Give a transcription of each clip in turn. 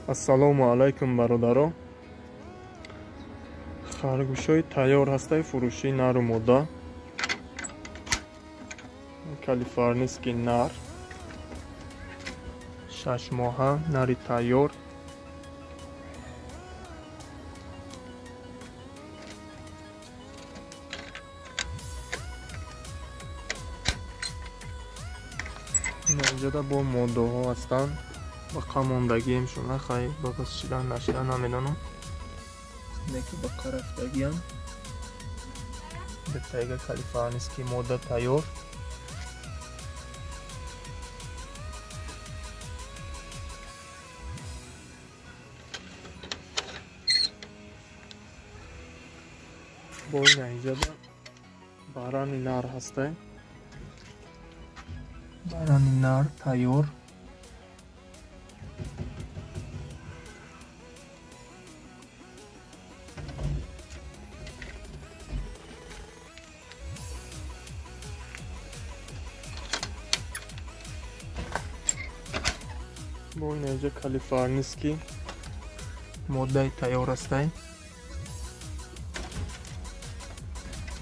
Ассалому алайкум бародаро. Харгӯшҳои тайёр ҳастаи фурӯшии нару мода. Калифорнийский нар. 6 моҳа нари тайёр. Инҷода бо моддаҳо ҳастанд. Ба қамондагием шуна хай ба шидан нашидан намедонам. Неки ба қарафтагиам. Дтайга калифорнийский модда тайёр. Бо инҷода барани нар ҳастай. Барани нар тайёр. Бо инҷа калифорнийский моддаи тайёр ҳастай.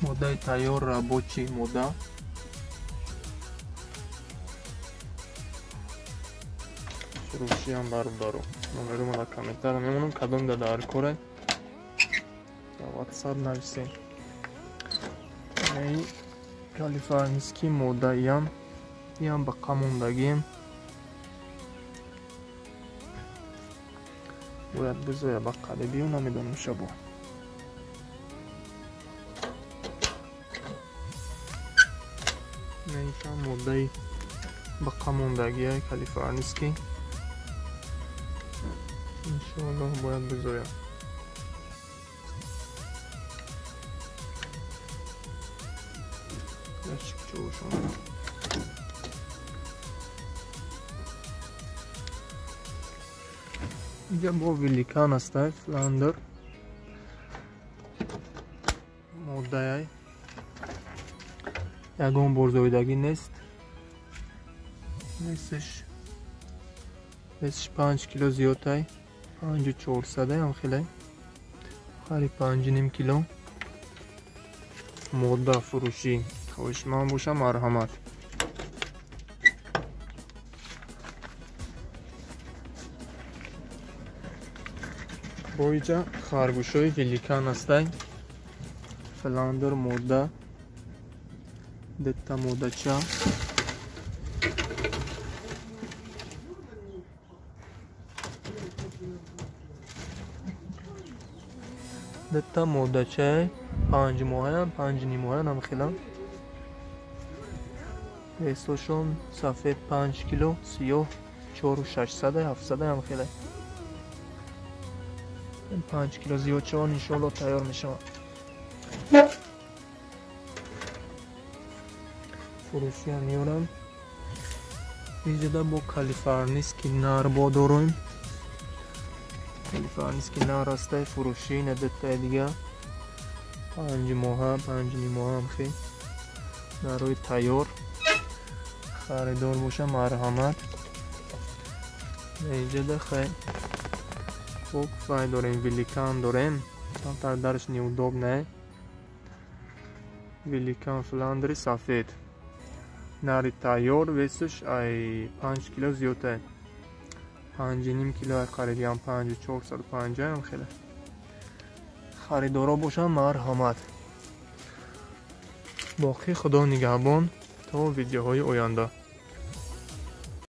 Моддаи тайёр рабочий модда. Фурӯшиам бародаро. Номерума дар комментария мемонам, кадом дар корай. Дар WhatsApp нависем. Ин калифорнийский моддаиам, иам ба қамондагием. Бояд бизоя ба қарибию намедонам шабо. Иншам моддаи ба қамондагиай калифорнийский. Иншоаллоҳ бояд бизоя. Ящикчошон. Инҷа бо великан ҳастай, фландер. Моддаяй. Ягон борзоидагӣ нест. Весиш 5 кило зиёдтай. 5400 ам хеле. Хари 5.5 кило. Модда фурӯшӣ. Хоҳишманд бошам, марҳамат. Бо инҷа харгӯшҳои великан ҳастай. Фландер модда. Дета моддача. Дета моддачаи 5 моҳаям, 5.5 моҳаям ам хелам. Весошон сафед 5 кило, сиёҳ 4600, 700 ам хеле. 5 кило зиёд шаванд, иншоаллоҳ тайёр мешаванд. Фурӯшиам меорам. Инҷода бо калифорнийский нар бо дорем. Калифорнийский нар ҳастай фурӯшӣ, ина дутаи дига. 5 моҳа, 5.5 моҳа ам хел. Нарҳои тайёр. Харидор боша, марҳамат. Инҷода хай фай дорем, великан дорем. Камтар дарш неудобне. Великан фландри сафед. Нари тайёр, весиш ай 5 кило зиёдтай. 5.5 кило ай харидиам, 5450 ам хеле. Харидоро бошанд, марҳамат. Боқӣ худо нигаҳбон то видеоҳои оянда.